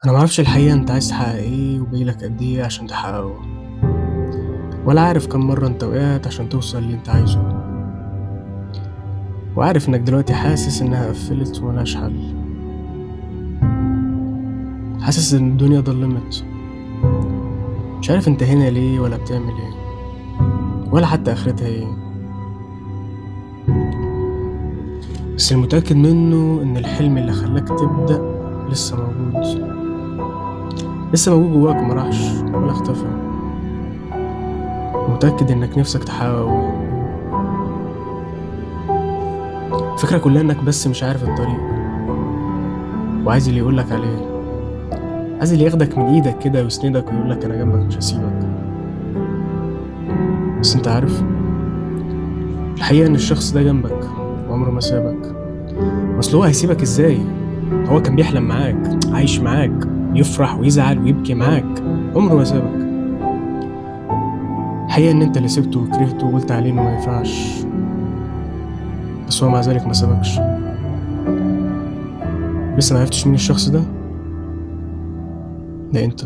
أنا معرفش الحقيقة أنت عايز تحقق إيه وباقيلك قد إيه عشان تحققه، ولا عارف كم مرة أنت وقعت عشان توصل اللي أنت عايزه، وعارف إنك دلوقتي حاسس إنها قفلت وملهاش حل، حاسس إن الدنيا ضلمت، مش عارف أنت هنا ليه ولا بتعمل إيه ولا حتى آخرتها إيه. بس المتأكد منه إن الحلم اللي خلاك تبدأ لسه موجود، لسه موجود جواك ومراحش ولا اختفى، ومتأكد إنك نفسك تحققه. الفكرة كلها إنك بس مش عارف الطريق، وعايز اللي يقولك عليه، عايز اللي ياخدك من إيدك كده ويسندك ويقولك أنا جنبك مش هسيبك. بس أنت عارف الحقيقة إن الشخص ده جنبك وعمره ما سابك. أصل هو هيسيبك إزاي؟ هو كان بيحلم معاك، عايش معاك، يفرح ويزعل ويبكي معاك، عمره ما سابك. الحقيقة إن أنت اللي سبته وكرهته وقلت عليه إنه ما ينفعش، بس هو مع ذلك ما سابكش. لسه ما عرفتش مين الشخص ده؟ ده أنت.